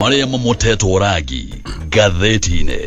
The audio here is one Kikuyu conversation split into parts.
Marĩa mamotetwo rangi ngathĩti-inĩ.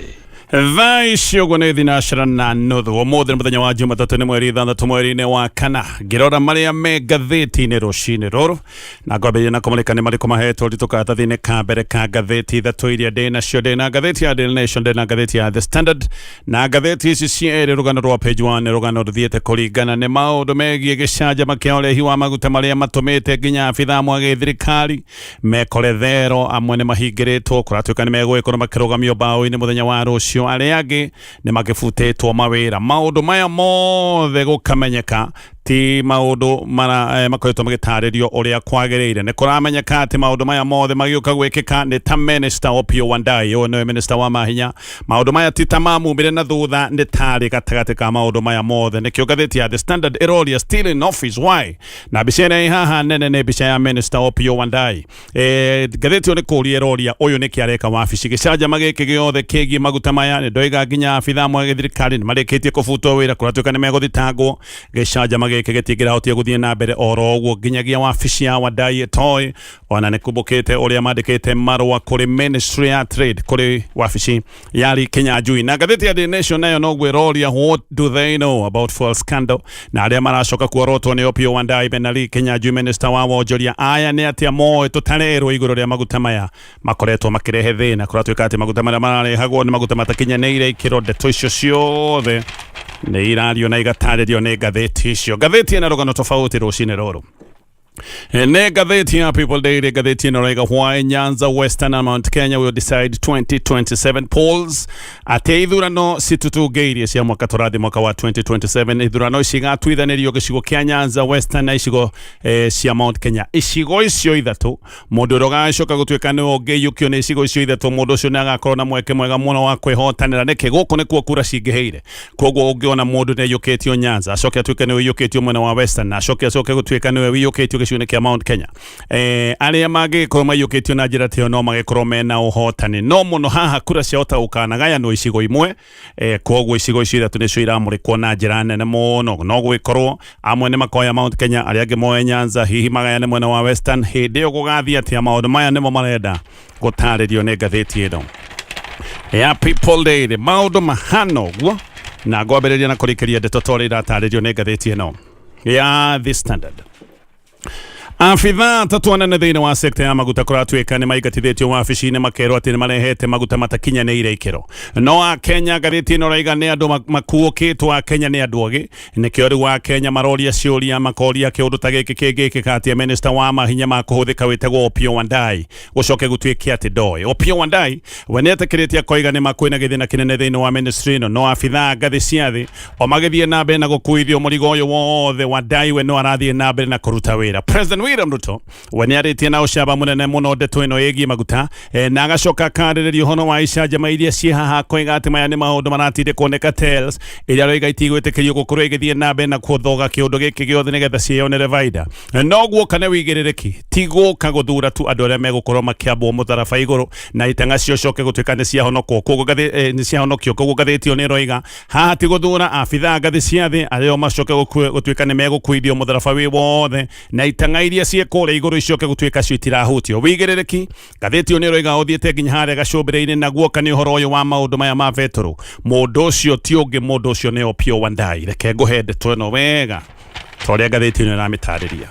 Thaa ici ũguo nĩ thinacara na nuthu. Ũmũthĩ nĩ mũthenya wa Jumatatũ, nĩ mweri 6 mweri-inĩ wa 4. Ngĩrora marĩa me ngathĩti-inĩ rũcinĩ rũrũ, na ngwambĩrĩria na kũmũrĩka nĩ marĩkũ mahetwo ũritũ karatathi-inĩ ka mbere ka ngathĩti ithatũ iria ndĩ nacio. Ndĩ na ngathĩti ya Daily Nation, ndĩ na ngathĩti ya The Standard, na ngathĩti ici cierĩ rũgano rwa page 1 nĩ rũgano rũthiĩte kũringana nĩ maũndũ megiĩ gĩcanjama kĩa ũrehi wa maguta marĩa matũmĩte nginya abithaa amwe a gĩthirikari mekore thero. Amwe nĩ mahingĩrĩtwo, kũratuĩka nĩ megũgĩkorwo makĩrũgamio mbaũ-inĩ mũthenya wa rũciũ, arĩa angĩ nĩ makĩbutĩtwo mawĩra. Maũndũ maya mothe gũkamenyeka ti maũndũ mara makoretwo magĩtarĩrio ũrĩa kwagĩrĩire. Nĩ kũramenyeka atĩ maũndũ maya mothe magĩũka gwĩkĩka nĩ ta Minister Opiyo Wandayi, ũyũ nĩwe Minister wa mahinya. Maũndũ maya ti ta mamumire na thutha, nĩ tarĩ gatagatĩ ka maũndũ maya mothe. Nĩkĩo ngathĩti ya The Standard ĩroria, "Still in office, why?" Na mbica ĩrĩa ĩ haha nene nĩ mbica ya Minister Opiyo Wandayi. Ngathĩti ĩyo nĩ kũria ĩroria ũyũ nĩkĩ areka wabici. Gĩcanjama gĩkĩ gĩothe kĩgiĩ maguta maya, nĩ ndoiga nginya abithaa amwe a gĩthirikari nĩ marĩkĩtie kũbutwo wĩra, kũratuĩka nĩ megũthitangwo. Gĩcanjama gĩkĩ gĩtingĩrahotia gũthiĩ na mbere oro ũguo nginyagia wabici ya Wandayi ĩtoĩ. Ona nĩ kumbũkĩte ũrĩa mandĩkĩte marũa kũrĩ Ministry ya Trade, kũrĩ wabici ya Lee Kinyanjui. Na ngathĩti ya The Nation nayo noguo ĩroria, "What do they know about fuel scandal?" Na arĩa maracoka kuorotwo nĩ Opiyo Wandayi mena Lee Kinyanjui, minister wa wonjoria. Aya nĩ atĩa moĩ tũtarerwo igũrũ rĩa maguta maya makoretwo makĩrehe thĩna? Kũratuĩka atĩ maguta marĩa mararehagwo nĩ maguta matakinyanĩire ikĩro. Ndeto icio ciothe nĩ irario na igatarĩrio nĩ ngathĩti icio. Ngathĩti ĩna rũgano tofauti rũcinĩ rũrũ nĩ ngathĩti ya People Daily. Ngathĩti ĩno raiga, "Why Nyanza, Western and Mount Kenya will decide 2027 polls." Atĩ ithurano citutungĩirie cia mwaka tũrathi mwaka wa 2027, ithurano ici igatuithanĩrio gĩcigo kĩa Nyanza, Western na icigo cia Mount Kenya. Icigo icio ithatũ, mũndũ ũrĩa ũgacoka gũtuĩka nĩwe ũngĩiyũkio nĩ icigo icio ithatũ, mũndũ ũcio nĩ agakorwo na mweke mwega mũno wa kwĩhotanĩra. Nĩkĩ? Gũkũ nĩkuo kura cingĩhĩire. Koguo ũngĩona mũndũ nĩ aiyũkĩtio Nyanza, acoke atuĩke nĩwe ũiyũkĩtio mwena wa Western, na acoke gũtuĩka nĩwe ũiyũkĩtio gĩcigo-inĩ kĩa Mount Kenya, arĩa mangĩgĩkorwo maiyũkĩtio na njĩra ta ĩyo no magĩkorwo mena ũhotani. No mũno haha kura ciahota gũkanagayanwo icigo imwe. Koguo icigo icio ithatũ nĩcio iramũrĩkwo na njĩra nene mũno. No gwĩkorwo amwe nĩ makoya Mount Kenya, arĩa angĩ moe Nyanza, hihi magayane mwena wa Western. Hĩndĩ ĩyo gũgathiĩ atĩa? Maũndũ maya nĩmo marenda gũtarĩrio nĩ ngathĩti ĩno ya People Daily. Maũndũ mahana ũguo, na ngwambĩrĩria na kũrĩkĩria ndeto ta ũrĩa iratarĩrio nĩ ngathĩti ĩno ya The Standard. Abithaa atatũ anene thĩinĩ wa sekta ya maguta kũratuĩka nĩ maingatithĩtio wabici-inĩ, makerwo atĩ nĩ marehete maguta matakinyanĩire ikĩro. No Akenya, ngathĩti ĩno raiga, nĩ andũ makuũkĩtwo. Akenya nĩ andũ ogĩ, nĩkĩo rĩu Akenya maroria ciũria, makoria kĩũndũ ta gĩkĩ kĩngĩkĩka atĩa minister wa mahinya ma kũhũthĩka wĩtagwo Opiyo Wandayi gũcoke gũtuĩke atĩ ndoĩ. Opiyo Wandayi we nĩetĩkĩrĩte akoiga nĩ makwĩna gĩthĩna kĩnene thĩinĩ wa ministry ĩno, no abithaa ngathĩ cia thĩ o magĩthiĩ na mbere na gũkuithio mũrigo ũyũ wothe, Wandayi we no arathiĩ na mbere na kũruta wĩra. President William Ruto we nĩarĩtie na ũcamba mũnene mũno ndeto ĩno ĩgiĩ maguta, na agacoka akarĩrĩria ũhoro wa icanjama iria ciĩ haha, akoiga atĩ maya nĩ maũndũ maratindĩkwo nĩ cartels iria aroiga itigwĩtĩkĩrio gũkorwo igĩthiĩ na mbere na kũthoga kĩũndũ gĩkĩ gĩothe nĩgetha ciĩyonere baida. No guoka nĩ wĩigĩrĩrĩki, ti gũka gũthura tu andũ arĩa megũkorwo makĩambwo mũtharaba igũrũ na itang'a cio coke gũtuĩka nĩ ciahonokwo. Koguo nĩ ciahonokio. Koguo ngathĩti ĩyo nĩ ĩroiga haha ti gũthura abithaa ngathĩ cia thĩ arĩa macoke gũtuĩka nĩ megũkuithio mũtharaba wĩ wothe na itang'a iria ciĩ kũrĩa igũrũ icoke gũtuĩka cio itirahutio. Wĩigĩrĩrĩki, ngathĩti ĩyo nĩ ĩroiga, ũthiĩte nginya harĩa gacũmbĩrĩ-inĩ na guoka nĩ ũhoro ũyũ wa maũndũ maya ma betũrũ. Mũndũ ũcio ti ũngĩ, mũndũ ũcio nĩ Opiyo Wandayi. Reke ngũhe ndeto ĩno wega ta ũrĩa ngathĩti ĩno ĩramĩtarĩria.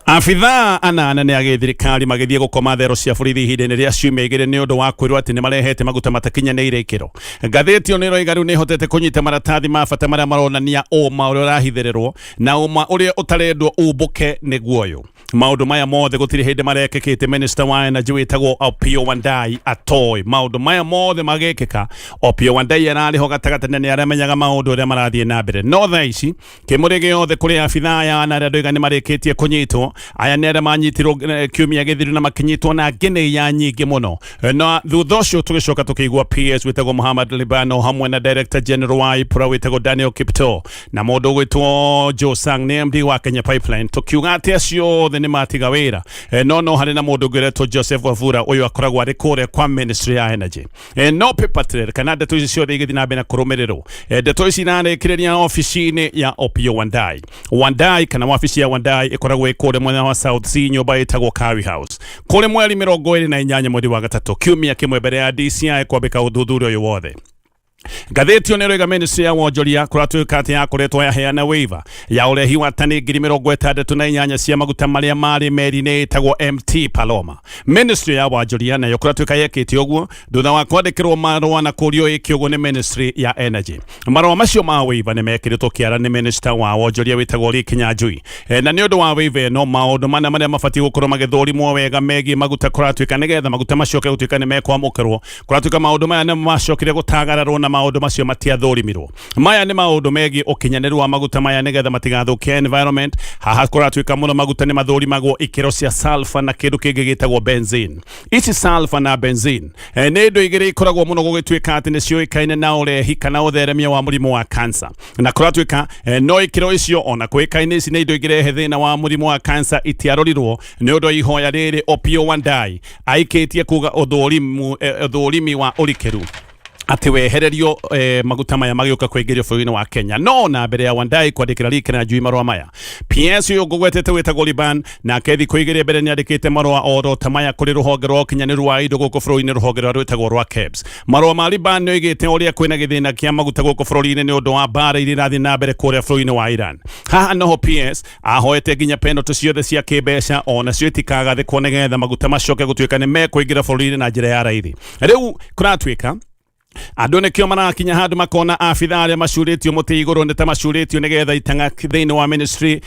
Abithaa anana nĩ a gĩthirikari magĩthiĩ gũkoma thero cia borithi ihinda-inĩ rĩa ciumia 2 nĩ ũndũ wa kwĩrwo atĩ nĩ marehete maguta matakinyanĩire ikĩro. Ngathĩti ĩyo nĩ ĩroiga rĩu nĩ ĩhotete kũnyita maratathi ma bata marĩa maronania ũma ũrĩa ũrahithĩrĩrwo na ũma ũrĩa ũtarendwo umbũke nĩguo ũyũ. Maũndũ maya mothe gũtirĩ hĩndĩ marekĩkĩte minister wa energy wĩtagwo Opiyo Wandayi atoĩ. Maũndũ maya mothe magĩkĩka, Opiyo Wandayi ararĩ ho gatagatĩ na nĩ aramenyaga maũndũ ũrĩa marathiĩ na mbere. No thaa ici kĩmũrĩ gĩothe kũrĩ abithaa aya ana arĩa ndoiga nĩ marĩkĩtie kũnyitwo. Aya nĩ arĩa manyitirwo kiumia gĩthiru na makĩnyitwo na ngenĩia nyingĩ mũno. Na thutha ũcio tũgĩcoka tũkĩigua PS wĩtagwo Muhammad Libano hamwe na Director General wa IPRA wĩtagwo Daniel Kiptoo na mũndũ ũgwĩtwo Joe Sang nĩ MD wa Kenya Pipeline, tũkiuga atĩ acio othe othe nĩ matiga wĩra. No harĩ na mũndũ ũngĩ ũretwo Joseph Wafula, ũyũ akoragwo arĩ kũrĩa kwa ministry ya energy. No paper trail kana ndeto ici ciothe igĩthiĩ na mbere na kũrũmĩrĩrwo. Ndeto ici irarĩkĩrĩria obici-inĩ ya Opiyo Wandayi. Wandayi kana wabici ya Wandayi ĩkoragwo ĩ kũrĩa mwena wa South C, nyũmba ĩtagwo Curry House, kũrĩ mweri 28 mweri wa gatatũ, kiumia kĩmwe mbere ya DCI kwambĩka ũthuthuria ũyũ wothe. Ngathĩti ĩyo nĩĩroiga ministry ya wonjoria kũratuĩka atĩ yakoretwo yaheana waiver ya ũrehi wa tani 68,000 cia maguta marĩa marĩ meri-inĩ ĩtagwo MT Paloma. Ministry ya wonjoria nayo kũratuĩka yekĩte ũguo thutha wa kwandĩkĩrwo marũa na kũrio ĩke ũguo nĩ ministry ya energy. Marũa macio ma waiver nĩ mekĩrĩtwo kĩara nĩ minister wa wonjoria wĩtagwo Lee Kinyanjui. Na nĩ ũndũ wa waiver ĩno, maũndũ mana marĩa mabatiĩ gũkorwo magĩthũrimwo wega megiĩ maguta kũratuĩka nĩgetha maguta macoke gũtuĩka nĩ mekwamũkĩrwo, kũratuĩka maũndũ maya nĩ macokire gũtagararwo na maũndũ macio matiathũrimirwo. Maya nĩ maũndũ megiĩ ũkinyanĩru wa maguta maya nĩgetha matigathũkie environment. Haha kũratuĩka mũno maguta nĩ mathũrimagwo ikĩro cia sulfur na kĩndũ kĩngĩ gĩtagwo benzene. Ici sulfur na benzene nĩ indo igĩrĩ ikoragwo mũno gũgĩtuĩka atĩ nĩ ciũĩkaine na ũrehi kana ũtheremia wa mũrimũ wa cancer, na kũratuĩka no ikĩro icio ona kũĩkaine ici nĩ indo ingĩrehe thĩna wa mũrimũ wa cancer itiarorirwo nĩ ũndũ wa ihoya rĩrĩ Opiyo Wandayi aikĩtie kuga ũthũrimi wa ũrikĩru atĩ wehererio maguta maya magĩũka kũingĩrio bũrũri-inĩ wa Kenya. No na mbere ya Wandayi kwandĩkĩra Lee Kinyanjui marũa maya, PS ũyũ ngũgwetete wĩtagwo Liban nake thikũ igĩrĩ mbere nĩ andĩkĩte marũa oro ta maya kũrĩ rũhonge rwa ũkinyanĩru wa indo gũkũ bũrũri-inĩ, rũhonge rũrĩa rwĩtagwo rwa KEBS. Marũa ma Liban nĩ oigĩte ũrĩa kwĩna gĩthĩna kĩa maguta gũkũ bũrũri-inĩ nĩ ũndũ wa mbara iria irathiĩ na mbere kũrĩa bũrũri-inĩ wa Iran. Haha noho PS ahoete nginya penalty ciothe cia kĩmbeca onacio itikagathĩkwo nĩgetha maguta macoke gũtuĩka nĩ mekũingĩra bũrũri-inĩ na njĩra ya raithi. Rĩu kũratuĩka andũ nĩkĩo marakinya handũ makona abitha arĩa macurĩtio mũtĩ igũrũ nĩ ta macurĩtio nĩgetha itang'a thĩinĩ wa ministry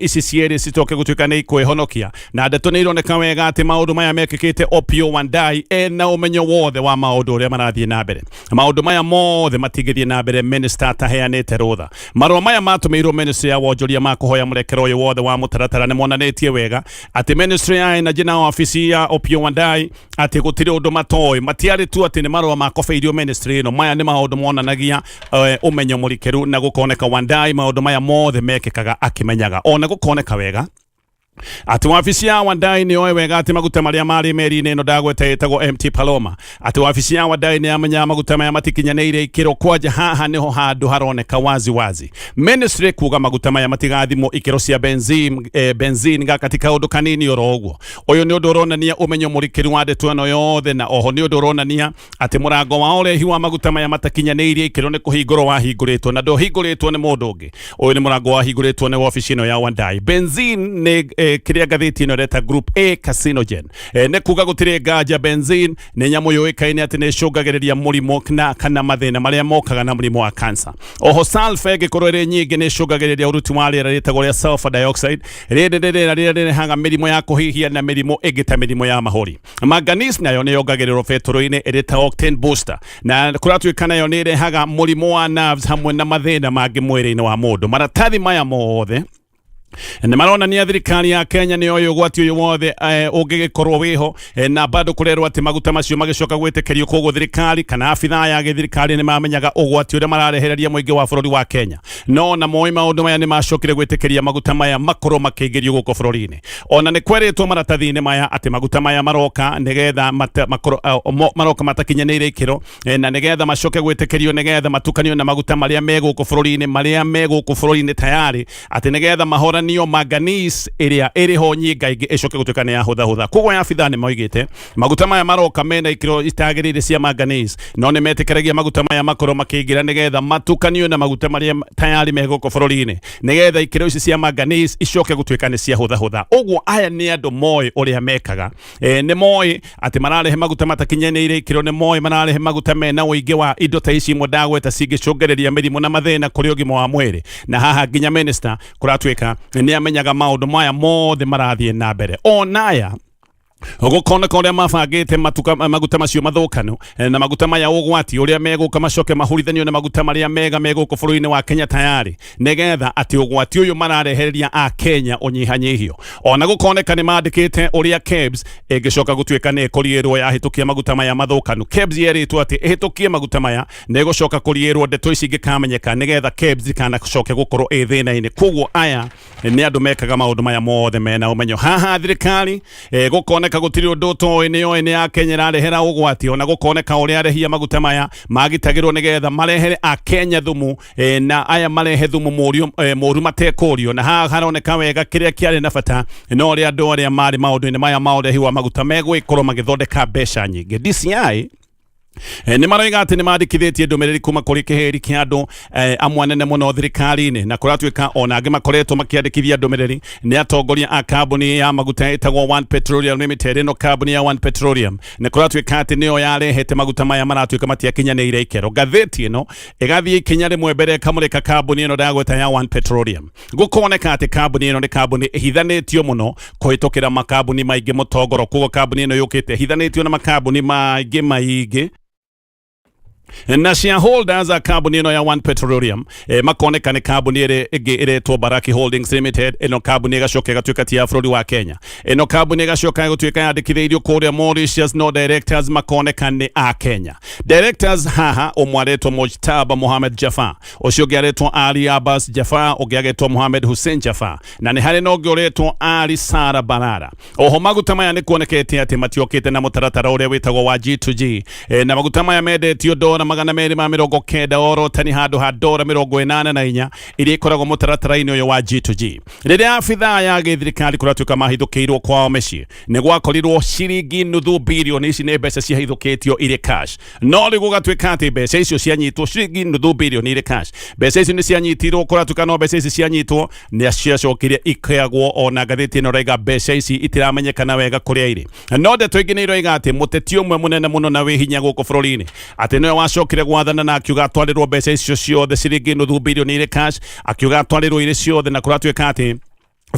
ici cierĩ cicoke gũtuĩka nĩ ikwĩhonokia. Na ndeto nĩ ironeka wega atĩ maũndũ maya mekĩkĩte Opiyo Wandayi ena ũmenyo wothe wa maũndũ ũrĩa marathiĩ na mbere. Maũndũ maya mothe matingĩthiĩ na mbere minister ataheanĩte rũtha. Marũa maya matũmĩirwo ministry ya wonjoria ma kũhoya mũrekero ũyũ wothe wa mũtaratara nĩ monanĩtie wega atĩ ministry ya energy na wabici ya Opiyo Wandayi atĩ gũtirĩ ũndũ matoĩ. Matiarĩ tu atĩ nĩ marũa makobeirio ministry ĩno, maya nĩ maũndũ monanagia ũmenyo mũrikĩru na gũkoneka Wandayi maũndũ maya mothe mekĩkaga akĩmenyaga. Ona gũkoneka wega atĩ wabici ya Wandayi nĩ yoĩ wega atĩ maguta marĩa marĩ meri-inĩ ĩno ndagweta ĩtagwo MT Paloma, atĩ wabici ya Wandayi nĩ yamenyaga maguta maya matikinyanĩire ikĩro. Kwanja haha nĩho handũ haroneka wazi wazi ministry kuga maguta maya matigathimwo ikĩro cia benzene gaka ti kaũndũ kanini oro ũguo. Ũyũ nĩ ũndũ ũronania ũmenyo mũrikĩru wa ndeto ĩno yothe, na oho nĩ ũndũ ũronania atĩ mũrango wa ũrehi wa maguta maya matakinyanĩirie ikĩro nĩ kũhingũrwo wahingũrĩtwo, na ndũhingũrĩtwo nĩ mũndũ ũngĩ. Ũyũ nĩ mũrango wahingũrĩtwo nĩ wabici ĩno ya Wandayi. Benzene nĩ kĩrĩa ngathĩti ĩno ĩreta group A carcinogen. Nĩ kuga gũtirĩ nganja benzene nĩ nyamũ yũĩkaine atĩ nĩ ĩcũngagĩrĩria mũrimũ na kana mathĩna marĩa mokaga na mũrimũ wa cancer. Oho sulfur ĩngĩkorwo ĩrĩ nyingĩ nĩ ĩcũngagĩrĩria ũruti wa rĩera rĩtagwo rĩa sulfur dioxide. Rĩrĩ nĩ rĩera rĩrĩa rĩrehaga mĩrimũ ya kũhihia na mĩrimũ ĩngĩ ta mĩrimũ ya mahũri. Manganese nayo nĩ yongagĩrĩrwo betũrũ-inĩ ĩrĩ ta octane booster, na kũratuĩka nayo nĩ ĩrehaga mũrimũ wa nerves hamwe na mathĩna mangĩ mwĩrĩ-inĩ wa mũndũ. Maratathi maya mothe nĩ maronania thirikari ya Kenya nĩ yoĩ ũgwati ũyũ wothe ũngĩgĩkorwo wĩho, na bado kũrerwo atĩ maguta macio magĩcoka gwĩtĩkĩrio. Koguo thirikari kana abithaa ya gĩthirikari nĩ mamenyaga ũgwati ũrĩa mararehereria mũingĩ wa bũrũri wa Kenya, no na moĩ maũndũ maya nĩ macokire gwĩtĩkĩria maguta maya makorwo makĩingĩrio gũkũ bũrũri-inĩ. Ona nĩ kwerĩtwo maratathi-inĩ maya atĩ maguta maya maroka nĩgetha makorwo maroka matakinyanĩire ikĩro, na nĩgetha macoke gwĩtĩkĩrio nĩgetha matukanio na maguta marĩa me gũkũ bũrũri-inĩ, marĩa me gũkũ bũrũri-inĩ tayari, atĩ nĩgetha mahoranio manganese ĩrĩa ĩrĩ ho nyingaingĩ ĩcoke gũtuĩka nĩ yahũthahũtha. Koguo abithaa nĩ moigĩte maguta maya maroka mena ikĩro itagĩrĩire cia manganese, no nĩ metĩkĩragia maguta maya makorwo makĩingĩra nĩgetha matukanio na maguta marĩa tayari me gũkũ bũrũri-inĩ nĩgetha ikĩro ici cia manganese icoke gũtuĩka nĩ ciahũthahũtha. Ũguo aya nĩ andũ moĩ ũrĩa mekaga. Nĩ moĩ atĩ mararehe maguta matakinyanĩire ikĩro, nĩ moĩ mararehe maguta mena ũingĩ wa indo ta ici imwe ndagweta cingĩcũngĩrĩria mĩrimũ na mathĩna kũrĩ ũgima wa mwĩrĩ. Na haha nginya minister kũratuĩka nĩ amenyaga maũndũ maya mothe marathiĩ na mbere. Onaya Gũkoneka ũrĩa mabangĩte maguta macio mathũkanu na maguta maya ũgwati ũrĩa megũka macoke mahurithanio na maguta marĩa mega megũkũ bũrũri-inĩ wa Kenya tayari nĩgetha atĩ ũgwati ũyũ mararehereria a Kenya ũnyihanyihio. Ona gũkoneka nĩ mandĩkĩte ũrĩa KEBS ĩngĩcoka gũtuĩka nĩ ĩkũriĩrwo yahĩtũkia maguta maya mathũkanu. KEBS yerĩtwo atĩ ĩhĩtũkie maguta maya nĩ ĩgũcoka kũriĩrwo ndeto ici ingĩkamenyeka nĩgetha KEBS ndikanacoke gũkorwo ĩ thĩna-inĩ. Koguo aya nĩ andũ mekaga maũndũ maya mothe mena ũmenyo. Haha thirikari gũkoneka gũtirĩ ũndũ ũtoĩ, nĩ yoĩ nĩ ya Kenya ĩrarehera ũgwati. Ona gũkoneka ũrĩa arehia maguta maya magitagĩrwo nĩgetha marehere akenya thumu na aya marehe thumu mũru matekũrio. Na haha haroneka wega kĩrĩa kĩarĩ na bata no ũrĩa andũ arĩa marĩ maũndũ-inĩ maya ma ũrehi wa maguta megũgĩkorwo magĩthondeka mbeca nyingĩ. DCI nĩ maroiga atĩ nĩ mandĩkithĩtie ndũmĩrĩri kuma kũrĩ kĩhĩri kĩa andũ amwe anene mũno thirikari-inĩ, na kũratuĩka ona angĩ makoretwo makĩandĩkithia ndũmĩrĩri nĩ atongoria a kambuni ya maguta ĩtagwo One Petroleum Limited. Ĩno kambuni ya One Petroleum nĩ kũratuĩka atĩ nĩyo yarehete maguta maya maratuĩka matiakinyanĩire ikero. Ngathĩti ĩno ĩgathiĩ ikinya rĩmwe mbere ĩkamũrĩka kambuni ĩno ndagweta ya One Petroleum. Gũkoneka atĩ kambuni ĩno nĩ kambuni ĩhithanĩtio mũno kũhĩtũkĩra makambuni maingĩ mũtongoro. Koguo kambuni ĩno yũkĩte ĩhithanĩtio na makambuni maingĩ maingĩ, na shareholders a kambuni ĩno ya One Petroleum makoneka nĩ kambuni ĩrĩ ĩngĩ ĩretwo Baraki Holdings Limited. Ĩno kambuni ĩgacoka ĩgatuĩka ti ya bũrũri wa Kenya. Ĩno kambuni ĩgacoka ĩgũtuĩka yandĩkithĩirio kũrĩa Mauritius, no directors makoneka nĩ a Kenya. Directors haha ũmwe aretwo Mojtaba Mohamed Jafar, ũcio ũngĩ aretwo Ali Abbas Jafar, ũngĩ agetwo Mohamed Hussein Jafar, na nĩ harĩ na ũngĩ ũretwo Ali Sara Barara. Oho maguta maya nĩ kuonekete atĩ matiokĩte na mũtaratara ũrĩa wĩtagwo wa G2G na maguta maya mendetio dora 290 oro tani handũ ha dora 84 iria ikoragwo mũtaratara-inĩ ũyũ wa G2G. Rĩrĩa abithaa ya gĩthirikari kũratuĩka mahithũkĩirwo kwao mĩciĩ, nĩ gwakorirwo ciringi nuthu bilioni. Ici nĩ mbeca ciahithũkĩtio irĩ cash, no rĩu gũgatuĩka atĩ mbeca icio cianyitwo, ciringi nuthu bilioni irĩ cash, mbeca icio nĩ cianyitirwo. Kũratuĩka no mbeca ici cianyitwo nĩ ciacokire ikeagwo. Ona ngathĩti ĩno ĩraiga mbeca ici itiramenyekana wega kũrĩa irĩ, no ndeto ingĩ nĩ iroiga atĩ mũteti ũmwe mũnene mũno na wĩ hinya gũkũ bũrũri-inĩ atĩ nĩwe wacokire gwathana na akiuga atwarĩrwo mbeca icio ciothe, ciringi nuthu bilioni irĩ cash, akiuga atwarĩrwo irĩ ciothe. Na kũratuĩka atĩ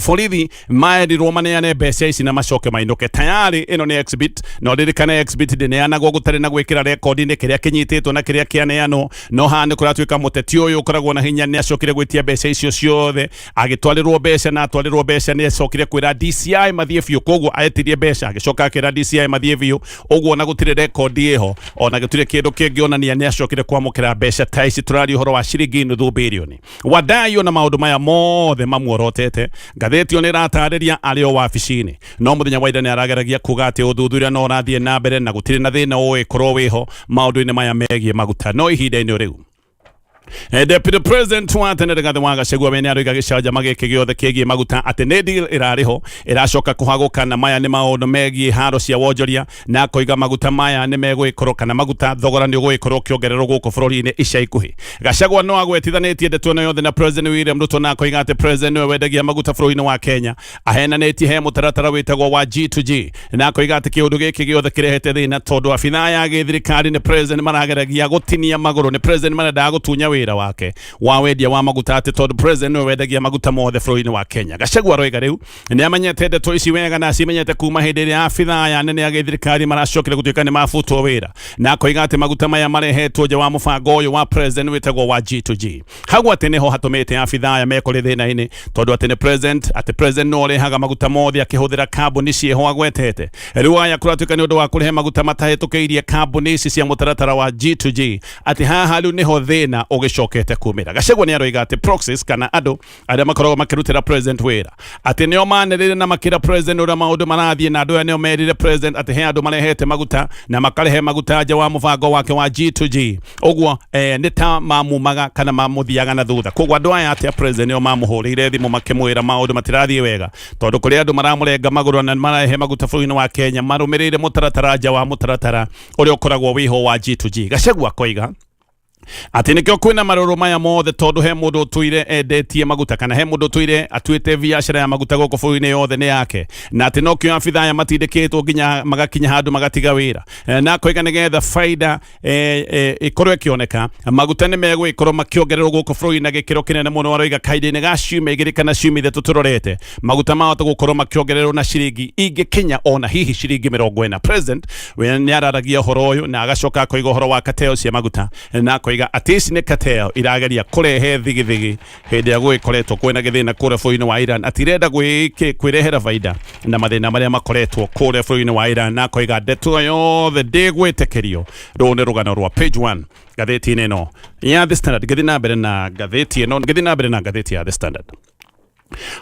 borithi maerirwo maneane mbeca ici na macoke mainũke. Tayari ĩno nĩ exhibit, no ririkane exhibit ndĩneanagwo gũtarĩ na gwĩkĩra rekondi-inĩ kĩrĩa kĩnyitĩtwo na kĩrĩa kĩaneanwo. No haha nĩ kũratuĩka mũteti ũyũ ũkoragwo na hinya nĩ acokire gwĩtia mbeca icio ciothe, agĩtwarĩrwo mbeca, na atwarĩrwo mbeca nĩ acokire kwĩra DCI mathiĩ biũ. Koguo etirie mbeca agĩcoka akĩra DCI mathiĩ biũ ũguo, na gũtirĩ rekondi ĩho, ona gũtirĩ kĩndũ kĩngĩonania nĩ acokire kwamũkĩra mbeca ta ici. Tũraria ũhoro wa ciringi nuthu bilioni. Wadai ona maũndũ maya mothe mamuorotete, ngathĩti ĩyo nĩ ĩratarĩria arĩ o wabici-inĩ, no mũthenya wa ira nĩ arageragia kuga atĩ ũthuthuria no ũrathiĩ na mbere na gũtirĩ na thĩna ũgĩkorwo wĩho maũndũ-inĩ maya megiĩ maguta. No ihinda-inĩ rĩu Deputy President wa tene Rigathi wa Gachagua we nĩ aroiga gĩcanjama gĩkĩ gĩothe kĩgiĩ maguta atĩ nĩ deal ĩrarĩ ho ĩracoka kũhagũka, na maya nĩ maũndũ megiĩ haro cia wonjoria, na akoiga maguta maya nĩ megũgĩkorwo kana maguta thogora nĩ ũgũgĩkorwo ũkĩongererwo gũkũ bũrũri-inĩ ica ikuhĩ. Gachagua no agwetithanĩtie ndeto ĩno yothe na President William Ruto, na akoiga atĩ President nĩwe wendagia maguta bũrũri-inĩ wa Kenya, ahenanĩtie he mũtaratara wĩtagwo wa G2G, na akoiga atĩ kĩũndũ gĩkĩ gĩothe kĩrehete thĩna tondũ abithaa ya gĩthirikari nĩ President marageragia gũtinia magũrũ, nĩ President marendaga gũtunya wĩra wake wa wendia wa maguta, atĩ tondũ President nĩwe wendagia maguta mothe bũrũri-inĩ wa Kenya. Gachagua aroiga rĩu nĩ amenyete ndeto ici wega na acimenyete kuma hĩndĩ ĩrĩa abithaa aya nene a gĩthirikari maracokire gũtuĩka nĩ mabutwo wĩra, na akoiga atĩ maguta maya marehetwo nja wa mũbango ũyũ wa President wĩtagwo wa G2G. Hau atĩ nĩho hatũmĩte abithaa aya mekore thĩna-inĩ, tondũ atĩ nĩ President, atĩ President no ũrehaga maguta mothe akĩhũthĩra kambuni ciĩho agwetete. Rĩu aya kũratuĩka nĩ ũndũ wa kũrehe maguta matahĩtũkĩirie kambuni ici cia mũtaratara wa G2G, atĩ haha rĩu nĩho thĩna ũgĩcokete kumĩra. Gachagua nĩ aroiga atĩ proxies kana andũ arĩa makoragwo makĩrutĩra President wĩra atĩ nĩo manĩrĩire na makĩra President ũrĩa maũndũ marathiĩ, na andũ aya nĩo merire President atĩ he andũ marehete maguta na makarehe maguta nja wa mũbango wake wa G2G. Ũguo nĩ ta mamumaga kana mamũthiaga na thutha. Koguo andũ aya atĩ a President nĩo mamũhũrĩire thimũ makĩmwĩra maũndũ matirathiĩ wega, tondũ kũrĩ andũ maramũrenga magũrũ na marehe maguta bũrũri-inĩ wa Kenya marũmĩrĩire mũtaratara nja wa mũtaratara ũrĩa ũkoragwo wĩho wa G2G. Gachagua akoiga Atĩ nĩkĩo kwĩna marũrũ maya mothe, tondũ he mũndũ ũtũire endetie maguta, kana he mũndũ ũtũire atuĩte biacara ya maguta gũkũ bũrũri-inĩ yothe nĩ yake, na atĩ nokĩo abitha aya matindĩkĩtwo nginya magakinya handũ magatiga wĩra. Na akoiga nĩgetha baida ĩkorwo ĩkĩoneka, maguta nĩ megũgĩkorwo makĩongererwo gũkũ bũrũri na gĩkĩro kĩnene mũno. Aroiga kahinda-inĩ ga ciumia 2 kana ciumia 3 tũrorete, maguta mahota gũkorwo makĩongererwo na ciringi ingĩkinya ona hihi ciringi 40. President we nĩ araragia ũhoro ũyũ na agacoka akoiga ũhoro wa cartel cia maguta, na akoiga atĩ ici nĩ cartel irageria kũrehe thigithigi hĩndĩ ĩrĩa gũgĩkoretwo kwĩna gĩthĩna kũrĩa bũrũri-inĩ wa Iran, atĩ irenda kwĩrehera baida na mathĩna marĩa makoretwo kũrĩa bũrũri-inĩ wa Iran, na akoiga ndeto yothe ndĩgwĩtĩkĩrio. Rũrũ nĩ rũgano rwa page 1 ngathĩti-inĩ ĩno ya The Standard. Ngĩthiĩ na mbere na ngathĩti ĩno, ngĩthiĩ na mbere na ngathĩti ya The Standard,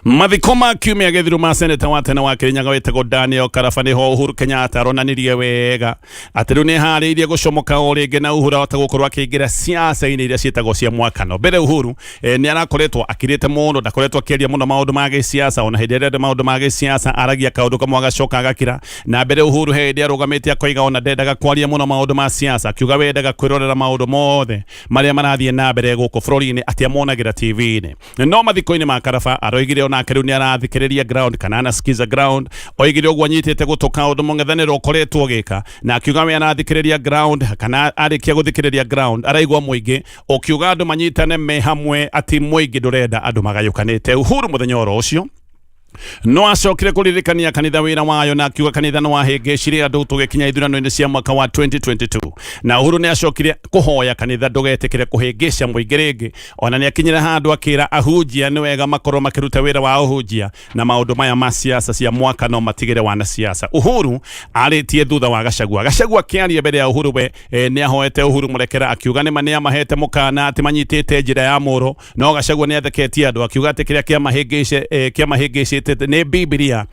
mathiko ma kiumia gĩthiru ma seneta wa tene wa Kirinyaga wĩtagwo Daniel Karaba, nĩho Uhuru Kenyatta aronanirie wega atĩ rĩu nĩharĩirie gũcomoka o rĩngĩ, na Uhuru ahota gũkorwo akĩingĩra siasa-inĩ iria ciĩtagwo cia mwakano. Mbere Uhuru nĩ arakoretwo akirĩte mũno, ndakoretwo akĩaria mũno maũndũ ma gĩsiasa. Ona hĩndĩ ĩrĩa arenda maũndũ ma gĩsiasa, aragia kaũndũ kamwe agacoka agakira. Na mbere Uhuru he hĩndĩ arũgamĩte akoiga ona ndendaga kwaria mũno maũndũ ma siasa, akiuga wendaga kwĩrorera maũndũ mothe marĩa marathiĩ na mbere gũkũ bũrũri-inĩ, atĩ amonagĩra TV-inĩ. No mathiko-inĩ ma Karaba aroigire onake rĩu nĩ arathikĩrĩria ground, kana anasikiza ground. Oigire ũguo anyitĩte gũtũ kaũndũ mũng'ethanĩro ũkoretwo ũgĩka, na akiuga we arathikĩrĩria ground, kana arĩkia gũthikĩrĩria ground araigua mũingĩ ũkiuga andũ manyitane me hamwe, atĩ mũingĩ ndũrenda andũ magayũkanĩte. Uhuru mũthenya oro ũcio no acokire kũririkania kanitha wĩra wayo, na akiuga kanitha nĩ wahĩngĩcire andũ tũgĩkinya ithurano-inĩ cia mwaka wa 2022, na Uhuru nĩ acokire kũhoya kanitha ndũgetĩkĩre kũhĩngĩca mũingĩ rĩngĩ. Ona nĩ akinyire handũ akĩra ahunjia nĩ wega makorwo makĩruta wĩra wa ũhunjia, na maũndũ maya ma siasa cia mwaka no matigĩre wanasiasa. Uhuru arĩtie thutha wa Gachagua. Gachagua akĩaria mbere ya Uhuru, we nĩ ahoete Uhuru mũrekera, akiuga nĩma nĩ amahete mũkana atĩ manyitĩte njĩra ya mũro, no Gachagua nĩ atheketie andũ akiuga atĩ kĩrĩa kĩamahĩngĩcĩte nĩ Bibilia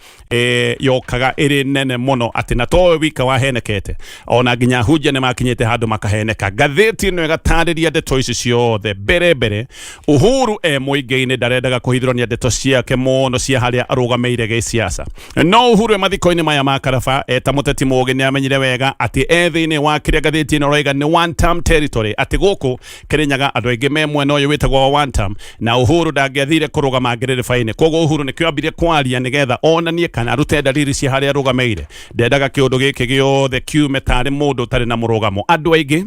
yokaga ĩrĩ nene mũno, atĩ na towe wika wahenekete, ona nginya ahunjia nĩ makinyĩte handũ makaheneka. Ngathĩti ĩno ĩgatarĩria ndeto ici ciothe. Mbere mbere Uhuru e mũingĩ-inĩ ndarendaga kũhithũrania ndeto ciake mũno cia harĩa arũgamĩire gĩsiasa, no Uhuru e mathiko-inĩ maya ma Karaba, eta mũteti mũgĩ, nĩ amenyire wega atĩ e thĩinĩ wa kĩrĩa ngathĩti ĩno ĩroiga nĩ one term territory, atĩ gũkũ Kirinyaga andũ aingĩ me mwena ũyũ wĩtagwo wa one term, na Uhuru ndangĩathire kũrũgama ngĩrĩrĩba-inĩ. Koguo Uhuru nĩkĩo ambire kwaria nĩgetha onanie kana arute dalili cia harĩa arũgamĩire. Ndendaga kĩũndũ gĩkĩ gĩothe kiume tarĩ mũndũ ũtarĩ na mũrũgamo. Andũ aingĩ,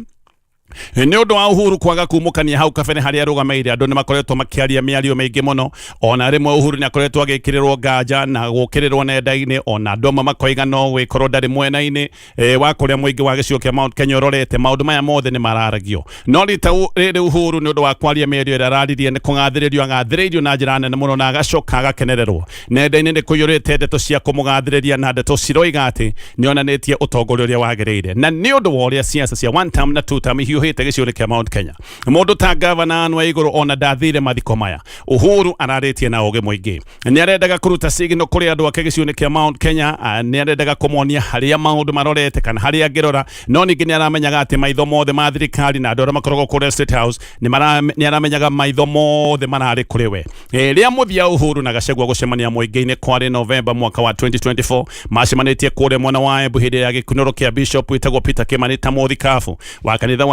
nĩ ũndũ wa Uhuru kwaga kumũkania hau kabere harĩa arũgamĩire, andũ nĩ makoretwo makĩaria mĩario mĩingĩ mũno. Ona rĩmwe Uhuru nĩ akoretwo agĩkĩrĩrwo nganja na gũkĩrĩrwo nenda-inĩ, ona andũ amwe makoiga no gwĩkorwo ndarĩ mwena-inĩ wa kũrĩa mũingĩ wa gĩcigo kĩa Mount Kenya ũrorete. Maũndũ maya mothe nĩ mararagio, no rita rĩrĩ Uhuru, nĩ ũndũ wa kwaria mĩario ĩrĩa araririe, nĩ kũgathĩrĩrio agathĩrĩirio na njĩra nene mũno na agacoka agakenererwo. Nenda-inĩ nĩ kũiyũrĩte ndeto cia kũmũgathĩrĩria na ndeto ciroiga atĩ nĩ onanĩtie ũtongoria ũrĩa wagĩrĩire. Na nĩ ũndũ wa ũrĩa siasa cia one term na two term ihiũhĩte gĩcigo-inĩ kĩa Mount Kenya, mũndũ ta gavana Anne Waigũrũ ona ndathire mathiko maya. Uhuru ararĩtie na ũgĩ mũingĩ, nĩ arendaga kũruta signal kũrĩ andũ ake gĩcigo-inĩ kĩa Mount Kenya, nĩ arendaga kũmonia harĩa maũndũ marorete kana harĩa angĩrora, no ningĩ nĩ aramenyaga atĩ maitho mothe ma thirikari na andũ arĩa makoragwo kũrĩa State House nĩ aramenyaga maitho mothe mararĩ kũrĩ we. Rĩa mũthia Uhuru na Gachagua gũcemania mũingĩ-inĩ kwarĩ Novemba mwaka wa 2024. Macemanĩtie kũrĩa mwena wa Embu hĩndĩ ya gĩkunũro kĩa Bishop wĩtagwo Peter Kimani ta mũthikabu wa kanitha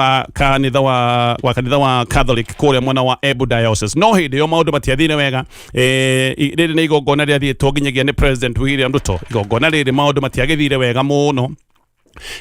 wa Catholic kũrĩa mwena wa Embu Diocese. No hĩndĩ ĩyo maũndũ matiathire wega. Rĩrĩ nĩ igongona rĩathiĩtwo nginyagia nĩ President William Ruto. Igongona rĩrĩ maũndũ matiagĩthire wega mũno.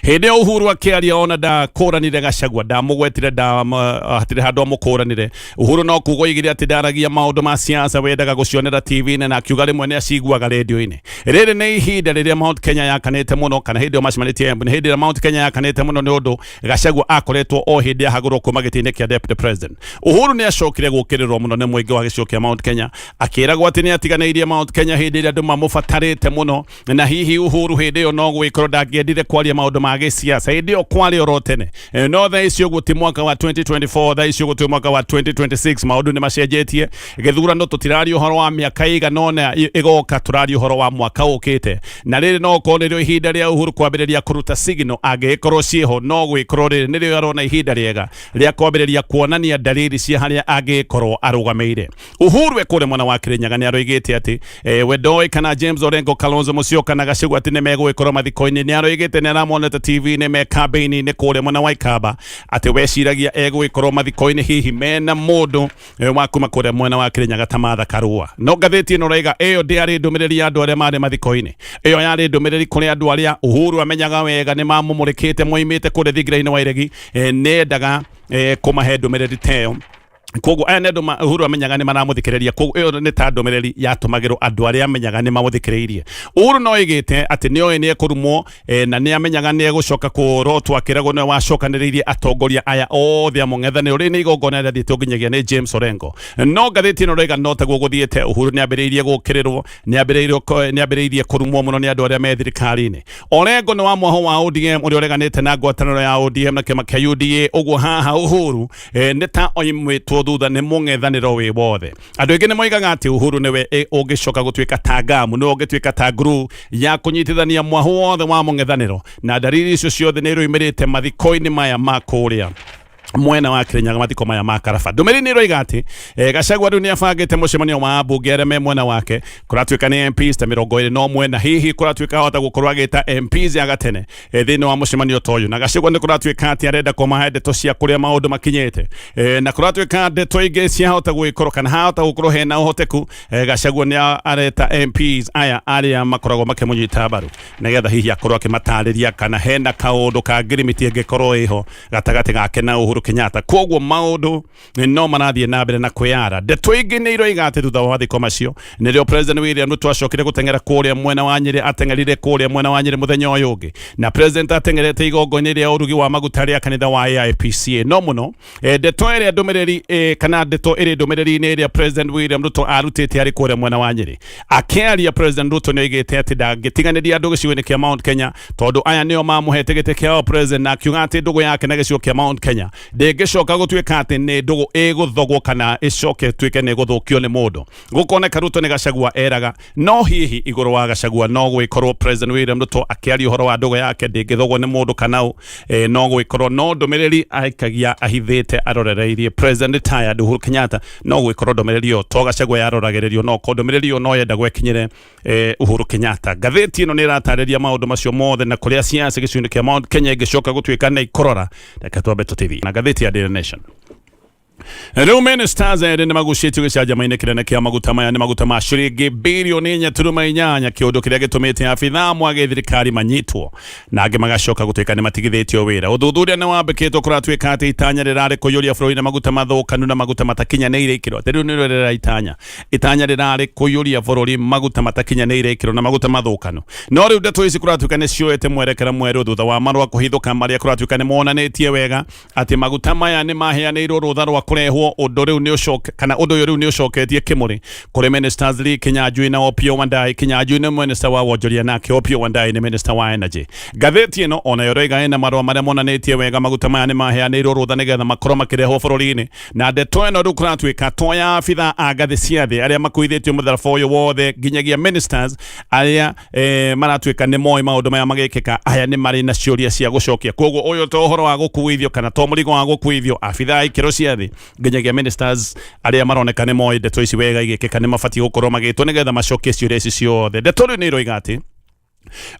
Hĩndĩ ĩyo Uhuru akĩaria ona ndakũranire Gachagua, ndamũgwetire, hatirĩ handũ amũkũranire. Uhuru no kuga oigire atĩ ndaragia maũndũ ma siasa, wendaga gũcionera TV-inĩ, na akiuga rĩmwe nĩ aciguaga redio-inĩ. Rĩrĩ nĩ ihinda rĩrĩa Mount Kenya yakanĩte mũno, kana hĩndĩ ĩyo macemanĩtie Embu nĩ hĩndĩ ĩrĩa Mount Kenya yakanĩte mũno, nĩ ũndũ Gachagua akoretwo o hĩndĩ ahagũrwo kuma gĩtĩ-inĩ kĩa deputy president. Uhuru nĩ acokire gũkĩrĩrwo mũno nĩ mũingĩ wa gĩcigo kĩa Mount Kenya, akĩragwo atĩ nĩ atiganĩirie Mount Kenya hĩndĩ ĩrĩa andũ mamũbatarĩte mũno, na hihi Uhuru hĩndĩ ĩyo no gwĩkorwo ndangĩendire kwaria maũndũ ma gĩsiasa. Hĩndĩ ĩyo kwarĩ oro tene. No thaa ici ũguo ti mwaka wa 2024, thaa ici ũguo twĩ mwaka wa 2026, maũndũ nĩ macenjetie. Gĩthurano tũtiraria ũhoro wa mĩaka ĩigana ũna ĩgoka, tũraria ũhoro wa mwaka ũkĩte, na rĩrĩ no korwo nĩrĩo ihinda rĩa Uhuru kwambĩrĩria kũruta signal angĩgĩkorwo ciĩho. No gwĩkorwo rĩrĩ nĩrĩo arona ihinda rĩega rĩa kwambĩrĩria kuonania dalili cia harĩa angĩgĩkorwo arũgamĩire. Uhuru e kũrĩa mwena wa Kirinyaga nĩ aroigĩte atĩ we ndoĩ kana James Orengo, Kalonzo Musyoka na Gachagua atĩ nĩ megũgĩkorwo mathiko-inĩ. Nĩ aroigĩte nĩ aramũ monete TV-inĩ me kambĩini-inĩ kũrĩa mwena wa Ikamba, atĩ weciragia egũgĩkorwo mathiko-inĩ hihi mena mũndũ wa kuma kũrĩa mwena wa Kirinyaga ta Martha Karua. No ngathĩti ĩno raiga ĩyo ndĩarĩ ndũmĩrĩri ya andũ arĩa marĩ mathiko-inĩ, ĩyo yarĩ ndũmĩrĩri kũrĩ andũ arĩa Uhuru amenyaga wega nĩ mamũmũrĩkĩte moimĩte kũrĩa thingira-inĩ wa iregi, nĩendaga kũmahe ndũmĩrĩri ta ĩyo. Koguo aya nĩ andũ Uhuru amenyaga nĩ maramũthikĩrĩria, koguo ĩyo nĩ ta ndũmĩrĩri yatũmagĩrwo andũ arĩa amenyaga nĩ mamũthikĩrĩirie. Uhuru no oigĩte atĩ nĩ oĩ nĩ ekũrumwo, na nĩ amenyaga nĩ egũcoka kũrotwo akĩragwo nĩwe wacokanĩrĩirie atongoria aya othe a mũng'ethanĩro. Rĩrĩ nĩ igongona rĩathiĩtwo nginyagia nĩ James Orengo, no ngathĩti ĩno raiga no taguo gũthiĩte. Uhuru nĩ ambĩrĩirie gũkĩrĩrwo, nĩ ambĩrĩirie kũrumwo mũno nĩ andũ arĩa me thirikari-inĩ. Orengo nĩ wa mwaho wa ODM ũrĩa ũreganĩte na ngwatanĩro ya ODM na kĩama kĩa UDA. Ũguo haha Uhuru nĩ ta oimĩtwo thutha nĩ mũng'ethanĩro wĩ wothe. Andũ aingĩ nĩ moigaga atĩ Uhuru nĩwe ũngĩcoka gũtuĩka ta ngamu, nĩwe ũngĩtuĩka ta glue ya kũnyitithania mwahu wothe wa mũng'ethanĩro, na ndariri icio ciothe nĩ iroimĩrĩte mathiko-inĩ maya ma kũrĩa mwena wa Kirinyaga, mathiko maya ma Karaba. Ndũmĩrĩri nĩ ĩroiga atĩ Gachagua rĩu nĩ abangĩte mũcemanio wa ambunge arĩa me mwena wake, kũratuĩka nĩ MPs ta 21, na hihi kũratuĩka ahota gũkorwo agĩta MPs ya gatene thĩinĩ wa mũcemanio ta ũyũ. Na Gachagua nĩ kũratuĩka atĩ arenda kũmahe ndeto cia kũrĩa maũndũ makinyĩte, na kũratuĩka ndeto ingĩ ciahota gũgĩkorwo kana hahota gũkorwo hena ũhoteku, Gachagua nĩ areta MPs aya arĩa makoragwo makĩmũnyita mbaru nĩgetha hihi akorwo akĩmatarĩria kana hena kaũndũ ka ngirimiti ĩngĩkorwo ĩho gatagatĩ gake na Uhuru Kenyatta. Koguo maũndũ no marathiĩ na mbere na kwĩyara. Ndeto ingĩ nĩ iroiga atĩ thutha wa mathiko macio nĩrĩo President William Ruto acokire gũteng'era kũrĩa mwena wa Nyĩrĩ, ateng'erire kũrĩa mwena wa Nyĩrĩ mũthenya ũyũ ũngĩ, na President ateng'erete igongona rĩa ũrugi wa maguta rĩa kanitha wa AIPCA. No mũno ndeto ĩrĩa ndũmĩrĩri kana ndeto ĩrĩ ndũmĩrĩri-inĩ ĩrĩa President William Ruto arutĩte arĩ kũrĩa mwena wa Nyĩrĩ akĩaria, President Ruto nĩ oigĩte atĩ ndangĩtiganĩria andũ gĩcigo-inĩ kĩa Mount Kenya tondũ aya nĩo mamũhete gĩtĩ kĩao president, na akiuga atĩ ndũgũ yake na gĩcigo kĩa Mount Kenya ndĩngĩcoka gũtuĩka atĩ nĩ ndũgũ ĩgũthogwo kana ĩcoke ĩtuĩke nĩ ĩgũthũkio nĩ mũndũ. Gũkoneka Ruto nĩ Gachagua eraga, no hihi igũrũ wa Gachagua no gwĩkorwo President William Ruto akĩaria ũhoro wa ndũgũ yake ndĩngĩthogwo nĩ mũndũ kana ũ, no gwĩkorwo no ndũmĩrĩri aikagia ahithĩte arorereirie President retired Uhuru Kenyatta. No gwĩkorwo ndũmĩrĩri ĩyo to Gachagua yaroragĩrĩrio, no ko ndũmĩrĩri ĩyo no yendagwo ĩkinyĩre Uhuru Kenyatta. Ngathĩti ĩno nĩ ĩratarĩria maũndũ macio mothe na kũrĩa siasa gĩcigo-inĩ kĩa Mount Kenya ĩngĩcoka gũtuĩka nĩ ikũrora. Reke twambe tũtithie na ngathĩti ya Daily Nation. Rĩu ministers erĩ nĩ magucĩtio gĩcanjama-inĩ kĩnene kĩa maguta. Maya nĩ maguta ma ciringi birioni 4.8, kĩũndũ kĩrĩa gĩtũmĩte abithaa amwe a gĩthirikari manyitwo na angĩ magacoka gũtuĩka nĩ matigithĩtio wĩra. Ũthuthuria nĩ wambĩkĩtwo, kũratuĩka atĩ itanya rĩrarĩ kũiyũria bũrũri na maguta mathũkanu na maguta matakinyanĩire ikĩro. Atĩ rĩu nĩrĩo rĩra itanya, itanya rĩrarĩ kũiyũria bũrũri maguta matakinyanĩire ikĩro na maguta mathũkanu. No rĩu ndeto ici kũratuĩka nĩ cioete mwerekera mwerũ thutha wa marũa kũhithũka marĩa kũratuĩka nĩ monanĩtie wega atĩ maguta maya nĩ maheanĩirwo rũtha rwa kũrehwo. Ũndũ rĩu nĩ ũcoke kana ũndũ ũyũ rĩu nĩ ũcoketie kĩmũrĩ kũrĩ ministers Lee Kinyanjui na Opiyo Wandayi. Kinyanjui nĩ minister wa wonjoria nake Opiyo Wandayi nĩ minister wa energy. Ngathĩti ĩno ona ĩroiga ĩna marũa marĩa monanĩtie wega maguta maya nĩ maheanĩirwo rũtha nĩgetha makorwo makĩrehwo bũrũri-inĩ. Na ndeto ĩno rĩu kũratuĩka to ya abithaa a ngathĩ cia thĩ arĩa makuithĩtio mũtharaba ũyũ wothe, nginyagia ministers arĩa maratuĩka nĩ moĩ maũndũ maya magĩkĩka, aya nĩ marĩ na ciũria cia gũcokia. Koguo ũyũ to ũhoro wa gũkuithio kana to mũrigo wa gũkuithio abithaa a ikĩro cia thĩ, nginyagia ministers arĩa maroneka nĩ moĩ ndeto ici wega igĩkĩka nĩ mabatiĩ gũkorwo magĩtwo nĩgetha macokie ciũria ici ciothe. Ndeto rĩu nĩ iroiga atĩ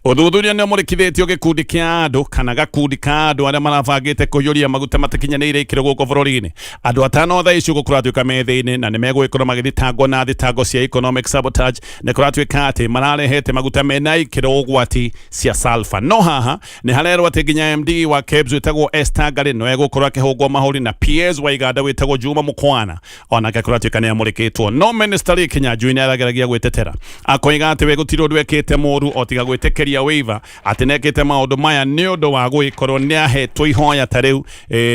ũthuthuria nĩ ũmũrĩkithĩtio gĩkundi kĩa andũ kana gakundi ka andũ arĩa marabangĩte kũiyũria maguta matakinyanĩire ikĩro gũkũ bũrũri-inĩ. Andũ atano thaa ici ũguo kũratuĩka me thĩinĩ na nĩ megũgĩkorwo magĩthitangwo na thitango cia economic sabotage. Nĩ kũratuĩka atĩ mararehete maguta mena ikĩro ũgwati cia sulfur. No haha nĩ harerwo atĩ nginya MD wa KEBS wĩtagwo Esther Ngari no egũkorwo akĩhũngwo mahũri, na PS wa Iganda wĩtagwo Juma Mukwana onake kũratuĩka nĩ amũrĩkĩtwo. No minister Lee Kinyanjui nĩ arageragia gwĩtetera akoiga atĩ we gũtirĩ ũndũ ekĩte mũru o tiga gwĩtĩkĩria waiver, atĩ nĩekĩte maũndũ maya nĩ ũndũ wa gũgĩkorwo nĩ ahetwo ihoya ta rĩu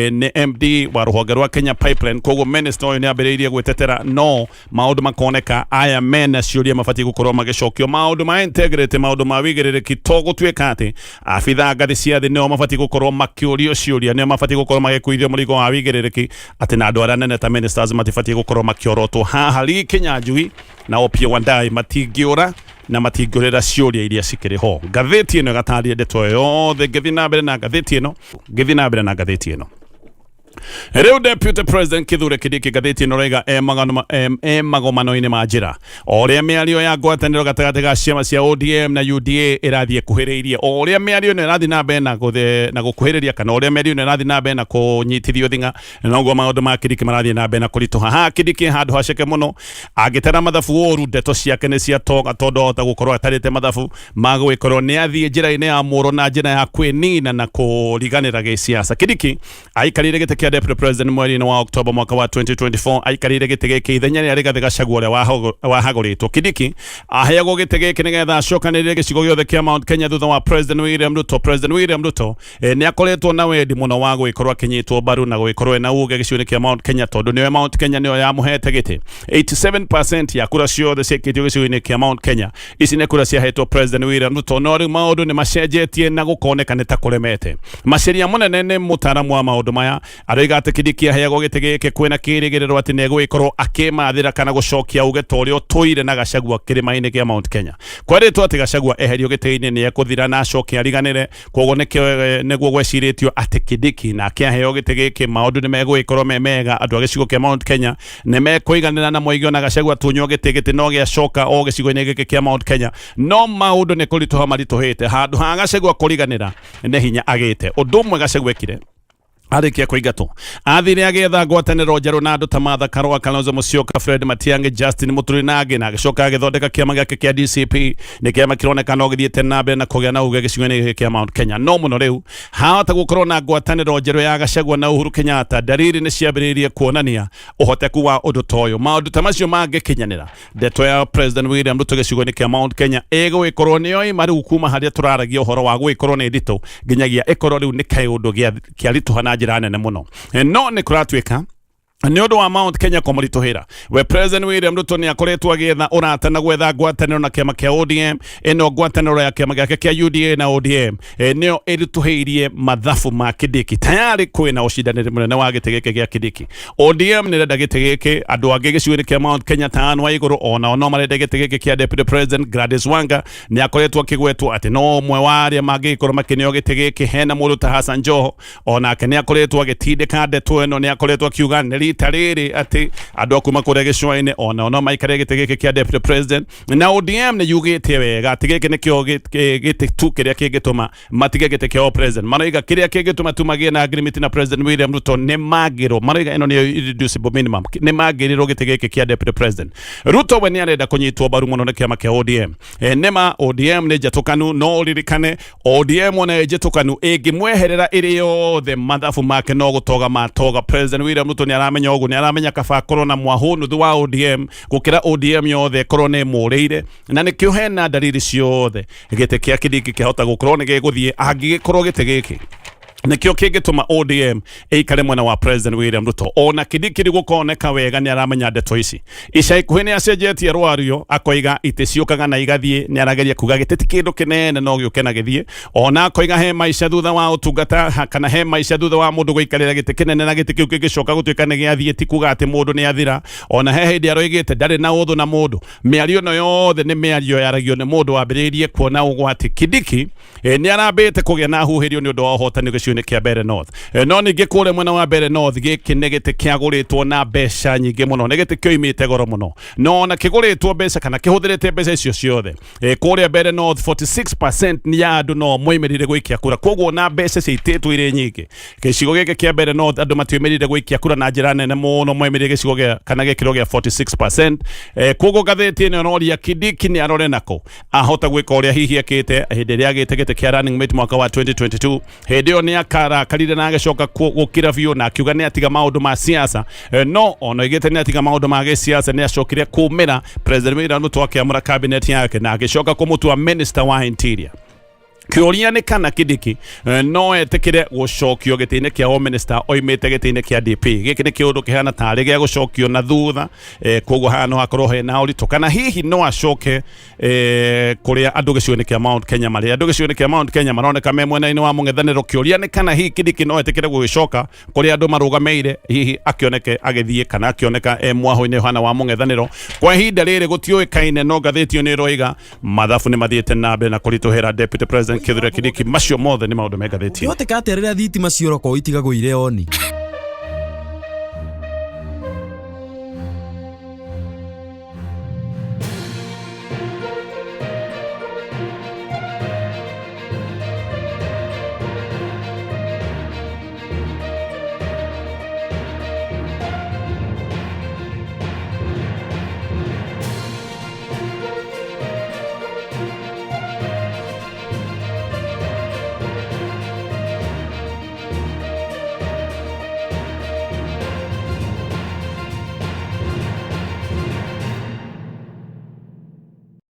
nĩ MD wa rũhonge rwa Kenya Pipeline. Koguo minister ũyũ nĩ ambĩrĩirie gwĩtetera, no maũndũ makoneka aya mena ciũria mabatiĩ gũkorwo magĩcokio. Maũndũ ma integrity, maũndũ ma wĩigĩrĩrĩki, to gũtuĩka atĩ abithaa ngathĩ cia thĩ nĩo mabatiĩ gũkorwo makĩũrio ciũria, nĩo mabatiĩ gũkorwo magĩkuithio mũrigo wa wĩigĩrĩrĩki, atĩ na andũ arĩa anene ta ministers matibatiĩ gũkorwo makĩorotwo. Haha Lee Kinyanjui na Opiyo Wandayi matingĩũra na matingĩũrĩra ciũria iria cikĩrĩ ho. Ngathĩti ĩno ĩgatarĩria ndeto ĩyo yothe. Ngĩthiĩ na mbere na ngathĩti ĩno, ngĩthiĩ na mbere na ngathĩti ĩno. Rĩu Deputy President Kithure Kindiki, ngathĩti ĩno raiga e magomano-inĩ ma njĩra o ũrĩa mĩario ya ngwatanĩro gatagatĩ ga ciama cia ODM na UDA ĩrathiĩ ĩkuhĩrĩirie, o ũrĩa mĩario ĩno ĩrathiĩ na mbere na gũkuhĩrĩria, kana ũrĩa mĩario ĩno ĩrathiĩ na mbere na kũnyitithio thing'a, noguo maũndũ ma Kindiki marathiĩ na mbere na kũritũha. Haha Kindiki handũ haceke mũno, angĩtara mathabu ũru, ndeto ciake nĩ cia toga, tondũ ahota gũkorwo atarĩte mathabu ma gũgĩkorwo nĩ athiĩ njĩra-inĩ ya mũro na njĩra ya kwĩnina na kũriganĩra gĩsiasa. Kindiki aikarĩire gĩtĩ kĩa Deputy President mweri-inĩ wa Oktoba mwaka wa 2024. Aikarĩire gĩtĩ gĩkĩ ithenya rĩa Rigathĩ Gachagua ũrĩa wahagũrĩtwo. Kindiki aheagwo gĩtĩ gĩkĩ nĩgetha acokanĩrĩre gĩcigo gĩothe kĩa Mount Kenya thutha wa President William Ruto. President William Ruto nĩ akoretwo na wendi mũno wa gũgĩkorwo akĩnyitwo mbaru na gũgĩkorwo ena uge gĩcigo-inĩ kĩa Mount Kenya, tondũ nĩwe Mount Kenya nĩyo yamũhete gĩtĩ. 87% ya kura ciothe ciaikĩtio gĩcigo-inĩ kĩa Mount Kenya, ici nĩ kura ciahetwo President William Ruto. No rĩu maũndũ nĩ macenjetie na gũkoneka nĩ ta kũremete. Maceria mũnene nĩ mũtaaramu wa maũndũ maya, aroiga atĩ Kindiki aheagwo gĩtĩ gĩkĩ kwĩna kĩrĩgĩrĩro atĩ nĩ egũgĩkorwo akĩmathĩra kana gũcokia uge ta ũrĩa ũtũire na Gachagua kĩrĩma-inĩ kĩa Mount Kenya. Kwerĩtwo atĩ Gachagua eherio gĩtĩ-inĩ nĩ ekũthira na acoke ariganĩre. Koguo nĩkĩo nĩguo gwecirĩtio atĩ Kindiki nake aheo gĩtĩ gĩkĩ maũndũ nĩ megũgĩkorwo me mega, andũ a gĩcigo kĩa Mount Kenya nĩ mekũiganĩra na moige ona Gachagua tunywo gĩtĩ, gĩtĩ no gĩacoka o gĩcigo-inĩ gĩkĩ kĩa Mount Kenya. No maũndũ nĩ kũritũha maritũhĩte. Handũ ha Gachagua kũriganĩra, nĩ hinya agĩte. Ũndũ ũmwe Gachagua ekire arĩkia kũingatwo, athire agĩetha ngwatanĩro njerũ na andũ ta Martha Karua, Kalonzo Musyoka, Fred Matiang'i, Justin Muturi na angĩ, na agĩcoka agĩthondeka kĩama gĩake kĩa DCP. Nĩ kĩama kĩroneka no gĩthiĩte na mbere na kũgĩa na uge gĩcigo-inĩ gĩkĩ kĩa Mount Kenya. No mũno rĩu hahota gũkorwo na ngwatanĩro njerũ ya Gachagua na Uhuru Kenyatta. Dalili nĩ ciambĩrĩirie kuonania ũhoteku wa ũndũ ta ũyũ. Maũndũ ta macio mangĩkinyanĩra, ndeto ya President William Ruto gĩcigo-inĩ kĩa Mount Kenya ĩgũgĩkorwo nĩyo ĩma rĩu kuma harĩa tũraragia ũhoro wa gũgĩkorwo nĩ nditũ nginyagia ĩkorwo rĩu nĩ kaũndũ kĩaritũha na njĩra nene mũno. No nĩ kũratuĩka nĩ ũndũ wa Mount Kenya kũmũritũhĩra we, President William Ruto nĩ akoretwo agĩetha ũrata na gwetha ngwatanĩro na kĩama kĩa ODM. Ĩno ngwatanĩro ya kĩama gĩake kĩa UDA na ODM nĩyo ĩritũhĩirie mathabu ma Kindiki. Tayari kwĩna ũcindanĩri mũnene wa gĩtĩ gĩkĩ gĩa Kindiki. ODM nĩ ĩrenda gĩtĩ gĩkĩ, andũ angĩ gĩcigo-inĩ kĩa Mount Kenya ta Anne Waigũrũ onao no marenda gĩtĩ gĩkĩ kĩa Deputy President. Gladys Wanga nĩ akoretwo akĩgwetwo atĩ no ũmwe wa arĩa mangĩgĩkorwo makĩneo gĩtĩ gĩkĩ. Hena mũndũ ta Hassan Joho, onake nĩ akoretwo agĩtindĩka ndeto ĩno, nĩ akoretwo akiuga nĩ rita rĩrĩ atĩ andũ a kuma kũrĩa gĩcũa-inĩ onao no maikare gĩtĩ gĩkĩ kĩa Deputy President. Na ODM nĩ yugĩte wega atĩ gĩkĩ nĩkĩo gĩtĩ tu kĩrĩa kĩngĩtũma matige gĩtĩ kĩa president. Maroiga kĩrĩa kĩngĩtũma tu magĩe na agreement na President William Ruto nĩ magĩrwo, maroiga ĩno nĩyo irreducible minimum, nĩ magĩrĩrwo gĩtĩ gĩkĩ kĩa Deputy President. Ruto we nĩ arenda kũnyitwo mbaru mũno nĩ kĩama kĩa ODM. Nĩma ODM nĩ njatũkanu, no ũririkane ODM ona ĩ njĩtũkanu ĩngĩmweherera ĩrĩ yothe, mathabu make no gũtoga matoga. President William Ruto nĩ aramenya ũguo, nĩ aramenya kaba akorwo na mwahũ nuthu wa ODM gũkĩra ODM yothe ĩkorwo nĩ ĩmũrĩire, na nĩkĩo hena ndariri ciothe gĩtĩ kĩa Kindiki kĩahota gũkorwo nĩ gĩgũthiĩ angĩgĩkorwo gĩtĩ gĩkĩ nĩkĩo kĩngĩtũma ODM ĩikare mwena wa President William Ruto. Ona Kindiki gũkoneka wega nĩ aramenya ndeto ici. Ica ikuhĩ nĩ acenjetie rwario, akoiga itĩ ciũkaga na igathiĩ. Nĩ arageria kuga gĩtĩ ti kĩndũ kĩnene, no gĩũke na gĩthiĩ. Ona akoiga he maica thutha wa ũtungata kana he maica thutha wa mũndũ gũikarĩra gĩtĩ kĩnene, na gĩtĩ kĩu kĩngĩcoka gũtuĩka nĩ gĩathiĩ ti kuga atĩ mũndũ nĩ athira. Ona he hĩndĩ aroigĩte ndarĩ na ũthũ na mũndũ. Mĩario ĩno yothe nĩ mĩario yaragio nĩ mũndũ wambĩrĩirie kuona ũgwati. Kindiki nĩ arambĩte kũgĩa na huhĩrio nĩ ũndũ wa ũhotani gĩcigo-inĩ kĩa Mbeere North. No ningĩ kũrĩa mwena wa Mbeere North, gĩkĩ nĩ gĩtĩ kĩagũrĩtwo na mbeca nyingĩ mũno, nĩ gĩtĩ kĩoimĩte goro mũno, no ona kĩgũrĩtwo mbeca kana kĩhũthĩrĩte mbeca icio ciothe, kũrĩa Mbeere North 46% ya andũ no moimĩrire gũikia kura. Koguo na mbeca ciaitĩtwo irĩ nyingĩ gĩcigo gĩkĩ kĩa Mbeere North, andũ matiumĩrire gũikia kura na njĩra nene mũno, moimĩrire gĩcigo gĩa kana gĩkĩro gĩa 46%. Koguo ngathĩti ĩno ĩroria Kindiki nĩ arore nako ahota gwĩka ũrĩa hihi ekĩte hĩndĩ ĩrĩa agĩte gĩtĩ kĩa running mate mwaka wa 2022. Hĩndĩ ĩyo nĩ akarakarire na agĩcoka gũkira biũ na akiuga nĩ atiga maũndũ ma siasa. No ona oigĩte nĩ atiga maũndũ ma gĩsiasa, nĩ acokire kũmĩra President William Ruto akĩamũra cabinet yake na agĩcoka kũmũtua minister wa interior. Kĩũria nĩ kana Kindiki no etĩkĩre gũcokio gĩtĩ-inĩ kĩa home minister oimĩte gĩtĩ-inĩ kĩa DP. Gĩkĩ nĩ kĩũndũ kĩhana tarĩ gĩa gũcokio na thutha. Koguo haha no hakorwo hena ũritũ, kana hihi no acoke kũrĩa andũ gĩcigo-inĩ kĩa Mount Kenya marĩ. Andũ gĩcigo-inĩ kĩa Mount Kenya maroneka me mwena-inĩ wa mũng'ethanĩro. Kĩũria nĩ kana hihi Kindiki no etĩkĩre gũgĩcoka kũrĩa andũ marũgamĩire, hihi akĩoneke agĩthiĩ kana akĩoneka e mwahũ-inĩ ũhana wa mũng'ethanĩro. Kwa ihinda rĩrĩ gũtiũĩkaine, no ngathĩti ĩyo nĩ ĩroiga mathabu nĩ mathiĩte na mbere na kũritũhĩra Deputy President Kithure Kindiki. Macio mothe nĩ maũndũ me ngathĩti-inĩ. Kĩhoteka atĩa rĩrĩa thitima ciora korwo itigagwo irĩ oni?